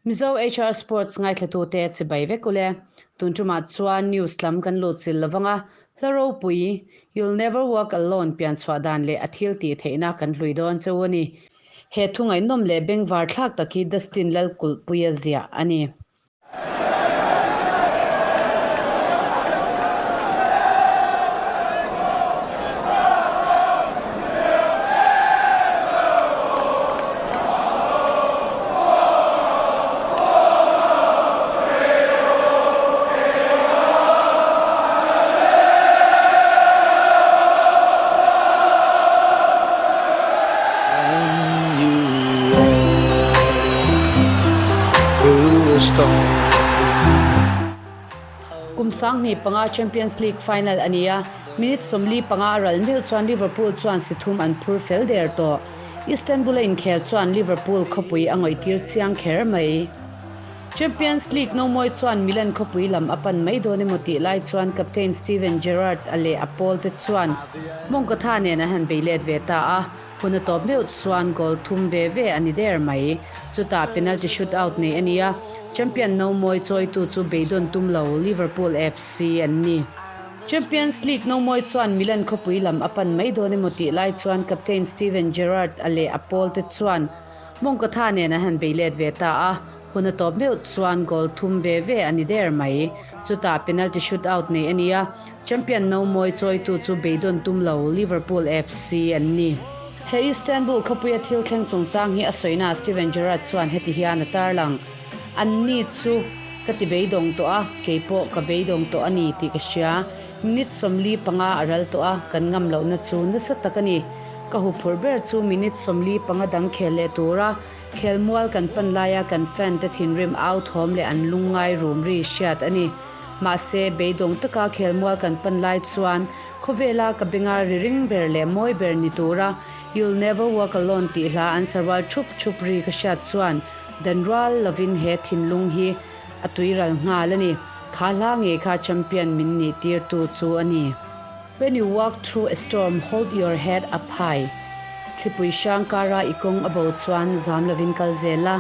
Mizo HR Sports ngaithlatute chibai vek ule. Tun tumah chuan news lam kan lut chil lovang a, hla ropui You'll Never Walk Alone pian chhuah dan leh a thil tih theihna kan hlui dawn cheu a ni. He thu ngaihnawm leh bengvar thlak tak hi Dustin Lalkulhpuia ziah a ni. Kum 2005 Champions League final a ni a, minute 45 a ral meuh chuan Liverpool chuan si thum an phur fel der tawh. Istanbul-a inkhel chuan Liverpool khawpui a ngawihtir chiang kher mai. Champions League nomawi chuan Milan khawpui lam a pan mai dawn emaw tih lai chuan captain Steven Gerrard a leh a pawl te chuan mawngkawtha nen an han bei let ve ta a, hun a tawp meuh chuan goal thum ve ve a ni der mai. Chutah penalty shootout nei a ni a, champion nomawi chawitu chu beidawn tum lo Liverpool FC an ni. Champions League nomawi chuan Milan khawpui lam a pan mai dawn emaw tih lai chuan captain Steven Gerrard a leh a pawl te chuan mawngkawtha nen an han bei let ve ta a, hun a tawp meuh chuan goal thum ve ve a ni der mai. Chutah penalty shootout nei a ni a, champion nomawi chawitu chu beidawn tum lo Liverpool FC an ni. He Istanbul khawpuia thil thleng chungchang hi a sawina Steven Gerrard chuan heti hian a tarlang, Anni chu Ka ti beidawng tawh a, kei pawh ka beidawng tawh a ni tih ka hria. Minute 45 a ral tawh a, kan ngam lohna chu nasa tak a ni. Ka huphurh ber chu minute 45 dang khel leh tura khelmual kan pan laia kan fan te thinrim au thawm leh an lungngai rum ri hriat a ni. Mahse, beidawng taka khelmual kan pan lai chuan khawvela ka benga ri ring ber leh mawi ber ni tura You'll Never Walk Alone tih hla an sarual thup thup ri ka hriat chuan Dan rual lovin he thinlung hi a tuiral nghal a ni. Kha hla ngei kha champion min nih tirtu chu a ni. When you walk through a storm, hold your head up high. Thlipui hrang kara i kawng a bo chuan zam lovin kal zel la.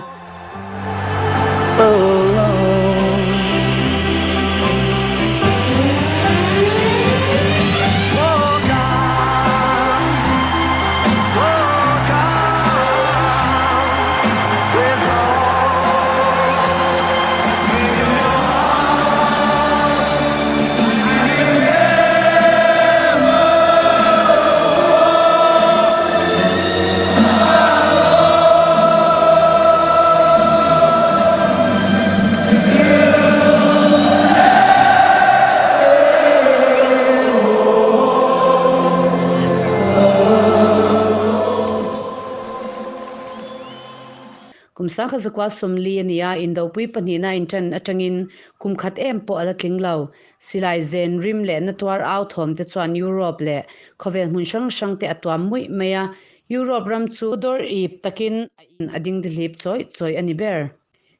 Kum 1940 a ni a, Indopui pahnihna inṭan aṭangin kum khat em pawh a la tling lo. Silai zen rim leh na tuar au thawm te chuan Europe leh khawvel hmun hrang hrang te a tuam muih mai a, Europe ram chu dawr ip takin a dingdihlip chawih chawih a ni ber.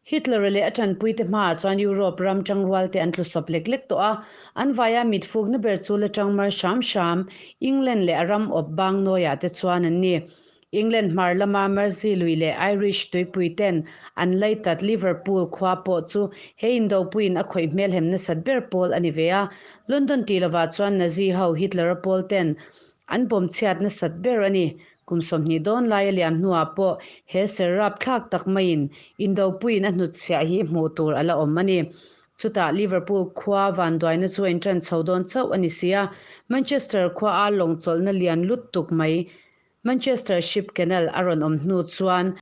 Hitler-a leh a ṭanpuite hmaah chuan Europe ram ṭangrualte an tlusawp lek lek tawh a, an vaia mitfukna ber chu la ṭang mar hram hram England leh a ram awp bang nawiah te chuan an ni. England hmar lama Mersey lui leh Irish tuipui ten an leitat Liverpool khua pawh chu he indopuiin a khawih hmelhem nasat ber pawl a ni ve a, London tih lovah chuan Nazi ho Hitler-a pawl ten An pawm chhiat nasat ber a ni. Kum 20 dawn lai a liam hnuah pawh he ser rapthlak tak maiin Indopuiin a hnutchhiah hi hmuh tur a la awm a ni. Chutah Liverpool khua vanduaina chu a inṭan chho dawn chauh a ni si a, Manchester khua a lawng chawlhna lian lut tuk mai Manchester Ship Canal a rawn awm hnu chuan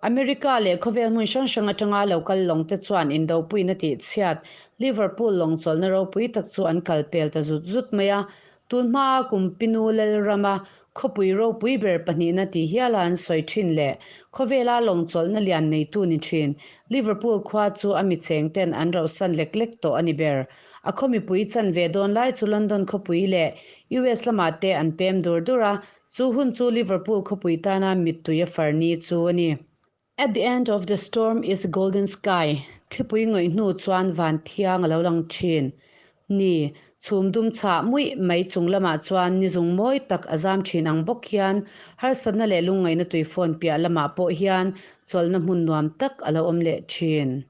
America leh khawvel hmun hrang hrang atanga lo kal lawng te chuan Indopuiin a tihchhiat Liverpool lawng chawlhna ropui tak chu an kal pel ta zut zut mai a, Tun hmaa Kumpinu Lalrama khawpui ropui ber pahnihna ti hiala an sawi thin leh khawvela lawngchawlhna lian neitu ni thin Liverpool khua chu a micheng ten an rauhsan lek lek tawh a ni ber. A khaw mipui chan ve dawn lai chu London khawpui leh US lamah te an pem dur dur a, chu hun chu Liverpool khawpui tana mittui a far ni chu a ni. At the end of the storm is a golden sky, Thlipui ngawih hnu chuan van thiang a lo lang thin. Ni, chhum dum chhah muih mai chung lamah chuan ni zung mawi tak a zam thin ang bawk hian harsatna leh lungngaihna tui fawn piah lamah pawh hian chawlhna hmun nuam tak a lo awm leh thin.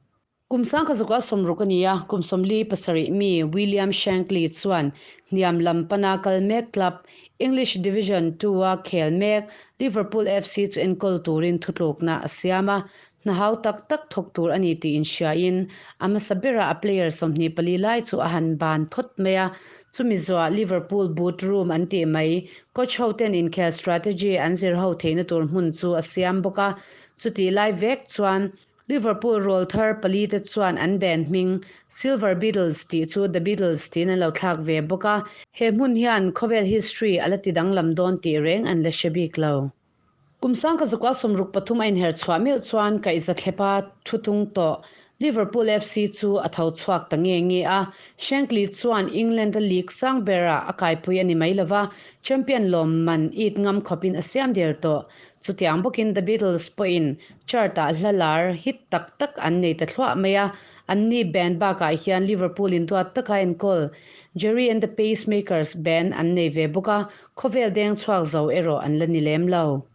Kum sangkha zakua 60 a ni a, kum 47 mi William Shankly chuan hniam lam pana kal mek club, English Division Two-a khel mek Liverpool FC chu enkawl turin thutlukna a siam a, Hna hau tak tak thawk tur a ni tih inhriain a hmasa berah a player 24 lai chu a han ban phawt mai a, chumi zawhah Liverpool boot room an tih mai, coach ho ten inkhel strategy an zir ho theihna tur hmun chu a siam bawk a, chutih lai vek chuan Liverpool rawl thar pali te chuan an band hming Silver Beatles tih chu The Beatles tiin an lo thlak ve bawk a, he hmun hian khawvel history a la ti danglam dawn tih reng an la hre bik lo. Kum 1963 a inher chhuah meuh chuan kaihza thlepa thu tung tawh Liverpool FC chu a tho chhuak ta nge nge a. Shankly chuan England-a league sang berah a kaipui a ni mai lova, champion lawm man it ngam khawpin a siam der tawh. Chutiang bawkin The Beatles pawhin chart-ah hla lar hit tak tak an nei ta thluah mai a, anni band bakah hian Liverpool in duat taka enkawl Gerry and the Pacemakers band an nei ve bawk a, Khawvel deng chhuak zo erawh an la ni lem lo.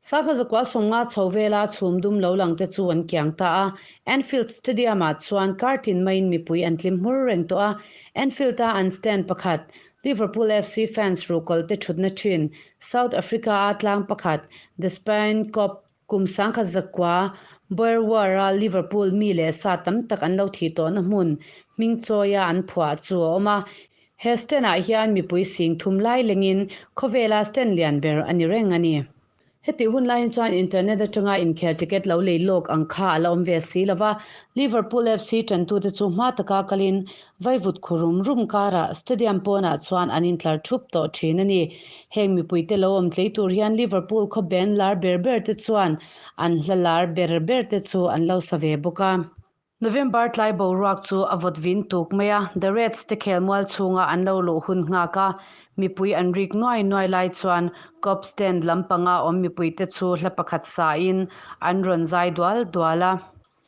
1950 chho vela chhum dum lo lang te chu an kiang ta a, Anfield Stadium-ah chuan kar tin maiin mipui an tlim hmur reng tawh a, Anfield-a an stand pakhat, Liverpool FC fans ruhkawlh te thutna thin, South Africa-a tlang pakhat, The Spion Kop, kum 1900 Boer War-a Liverpool mi leh sa tam tak an lo thih tawhna hmun hming chawia an phuah chu a awm a. He stand-ah hian mipui sing thum lai lengin khawvela stand lian ber a ni reng a ni. Hetih hun laiin chuan internet atanga inkhel ticket lo lei lawk ang kha a la awm ve si lo va, Liverpool FC tantute chu hma taka kalin vaivut khu rum rum karah stadium pawnah chuan an intlar thup tawh thin a ni. Heng mipuite lo awm tlei tur hian Liverpool khaw band lar ber ber te chuan an hla lar ber ber te chu an lo sa ve bawk a. November tlai boruak chu a vawt vin tuk mai a, The Reds te khelmual chhunga an lo luh hun nghak a, mipui an rik nuai nuai lai chuan Kop stand lampanga awm mipuite chu hla pakhat sain an rawn zai dual dual a.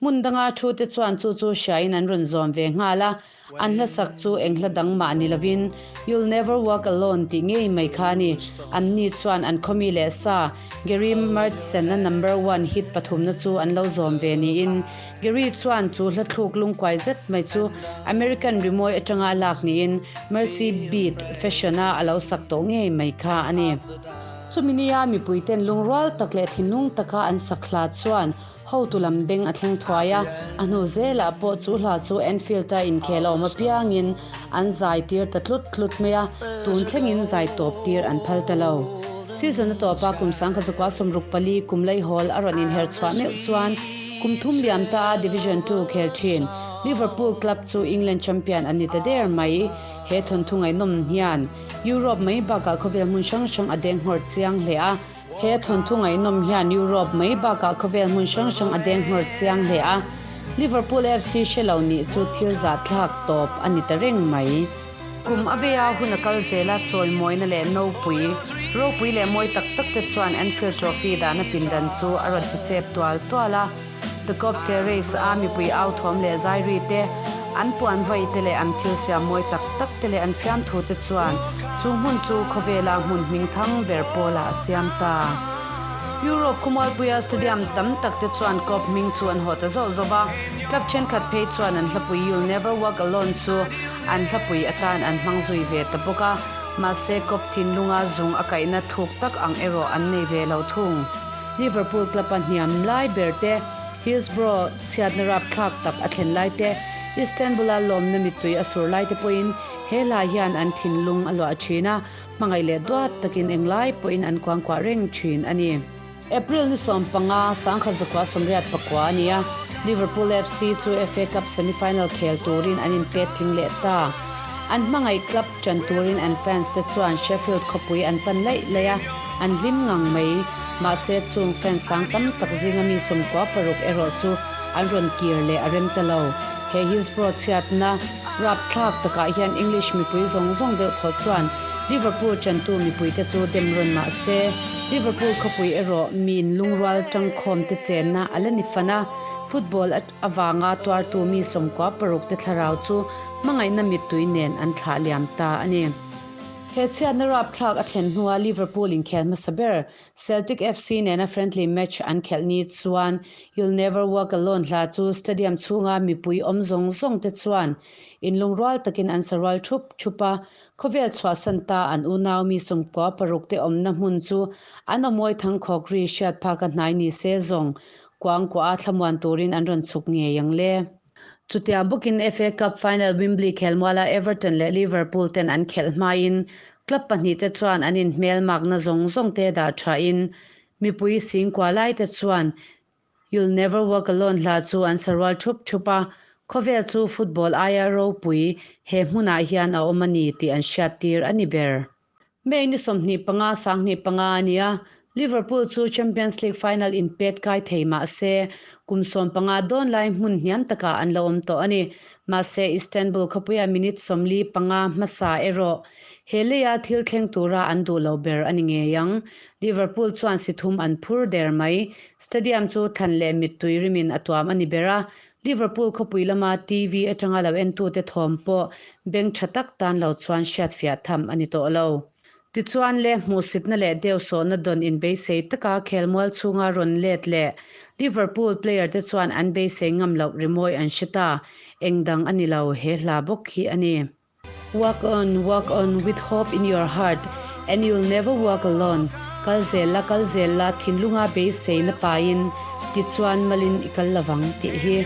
Hmun danga thu te chuan chu chu hriain an rawn zawm ve nghal a, an hla sak chu eng hla dang mah ni lovin You'll Never Walk Alone tih ngei mai kha a ni. Anni chuan an khawmi leh sa Gary Mertsen-a number one hit pathumna chu an lo zawm ve niin Gary chuan chu hla thluk lungkuai zet mai chu American rimawi atanga a lak niin Mercy Beat fashion-a a lo sak tawh ngei mai kha a ni. Chumi nia mipuiten lungrual tak leh thinlung taka an sak hla chuan hotu lam beng a thleng thuai a, a hnu zelah pawh chu hla chu Anfield-a inkhel a awm apiangin an zai tir ta tlut tlut mai a, tun thlengin zai tawp tir an phal ta lo. Season a tawpa kum 1964 kum laihawl a rawn inher chhuah meuh chuan Kum thum liam ta a Division Two khel thin Liverpool club chu England champion an ni ta der mai. He thawnthu ngaihnawm hian Europe mai bakah khawvel hmun hrang hrang a deng nghawr chiang hle a. He thawnthu ngaihnawm hian Europe mai bakah khawvel hmun hrang hrang a deng nghawr chiang hle a. Liverpool FC hre lo nih chu thil zahthlak tawp a ni ta reng mai. Kum a veia hun a kal zel a, chawimawina leh nopui, ropui leh mawi tak tak te chuan Anfield Trophy dahna pindan chu a rawn ti chep tual tual a. The Kop Terrace a mipui au thawm leh zairi te, an puan vai te leh an thil siam mawi tak tak te leh an fiamthu te chuan chu hmun chu khawvela hmun hming thang ber pawlah a siam ta. Europe khawmualpuia stadium tam tak te chuan Kop hming chu an haw ta zauh zauh va, club thenkhat phei chuan an hlapui You'll Never Walk Alone chu An hlapui atan an hmang zui ve ta bawk a, mahse Kop thinlunga zung a kaihna thuk tak ang erawh an nei ve lo thung. Liverpool club-a hniam lai ber te, Hillsborough chhiatna rapthlak tak a thlen lai te, Istanbul-a lawmna mittui a sur lai te pawhin he hla hian an thinlung a luah thin a, hmangaih leh duat takin englai pawhin an kuangkuah reng thin a ni. April ni 15, 1989 a ni a, Liverpool FC chu FA Cup semi-final khel turin an inpet tling leh ta. An hmangaih club ṭan turin an fans te chuan Sheffield khawpui an pan laih laih a, an hlim ngang mai. Mahse, chung fans sang tam tak zinga mi 96 erawh chu an rawn kir leh a rem ta lo. He Hillsborough chhiatna rapthlak takah hian English mipui zawng zawng deuh thaw chuan Liverpool ṭantu mipuite chu dem rawn mah se. Liverpool khawpui erawh mi inlungrual tangkhawm te chenna a la ni fan a, football avanga tuartu mi 16 te thlarau chu hmangaihna mittui nen an thlah liam ta a ni. He chhiatna rapthlak a thlen hnua Liverpool inkhel hmasa ber Celtic FC nena friendly match an khelh ni chuan You'll Never Walk Alone hla chu stadium chhunga mipui awm zawng zawng te chuan inlungrual takin an sa rual thup thup a, khawvel chhuahsan ta an unau mi 16 te awmna hmun chu an awmawi thangkhawk ri hriat phaka hnai ni se zawng kuangkuah a thlamuan turin an rawn chhuk ngei ang le. Chutiang bawkin FA Cup final Wembley khelmuala Everton leh Liverpool ten an khelh hmain club pahnihte chuan an inhmelmakna zawng zawng te dah thain mipui singkua laite chuan You'll Never Walk Alone hla chu an sa rual thup thup a, khawvel chu football aia ropui he hmunah hian a awm a ni tih an hriattir a ni ber. May ni 25 25 a ni a, Liverpool chu Champions League final inpet kai thei mah se, kum 15 dawn lai hmun hniam takah an lo awm tawh a ni. Mahse, Istanbul khawpuia minute 45 hmasa erawh he leia thil thleng tura an duh lo ber a ni ngei ang. Liverpool chuan si thum an phur der mai. Stadium chu thlan leh mittui rimin a tuam a ni ber a, Liverpool khawpui lama TV atanga lo entute thawm pawh beng tha tak tan lo chuan hriatfiah tham a ni tawh lo. Tichuan le, hmuhsitna leh deusawhna dawn inbeisei taka khelmual chhunga rawn let leh Liverpool player te chuan an beisei ngam loh rimawi an hre ta, eng dang a ni lo, he hla bawk hi a ni. Walk on, walk on with hope in your heart and you'll never walk alone, kal zel la, kal zel la, thinlunga beiseina pain tichuan malin i kal lovang tih hi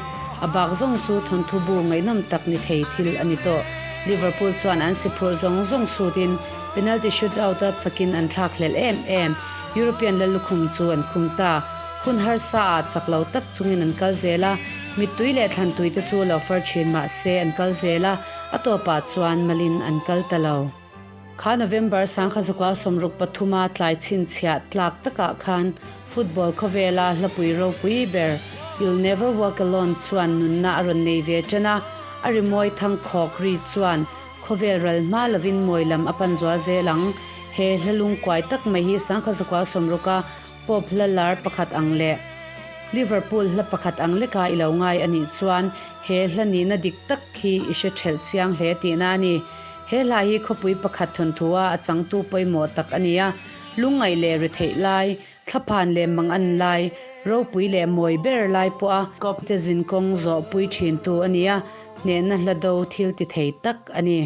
a bak zawng chu thawnthu bu ngaihnawm tak ni thei thil a ni tawh. Liverpool chuan an si phurh zawng zawng sutin penalty shootout-a chakin an thlak hlelh em em. European Lallukhum chu an khum ta. Hun harsa ah chak lo tak chungin an kal zel a, mittui leh thlantui te chu lo far thin mah se an kal zel a, a tawpah chuan malin an kal ta lo. Kha November 1963-a tlai chhinchhiah tlak takah khan football khawvela hlapui ropui ber You'll Never Walk Alone chuan nunna a rawn nei ve ṭan a, a rimawi thangkhawk ri chuan khawvel ral hma lovin mawi lam a pan zual zel ang. He hla lungkuai tak mai hi 1960-a pop hla lar pakhat ang leh Liverpool hla pakhat ang leka i lo ngai a nih chuan he hla nihna dik tak hi i hre ṭhelh chiang hle tihna a ni. He hla hi khawpui pakhat thawnthua a changtu pawimawh tak a ni a, lungngaih leh ritheih lai, thlaphan leh mangan lai, ropui leh mawi ber lai pawha kawp te zinkawng zawhpui thintu a ni a, hnehna hla do thil ti thei tak a ni.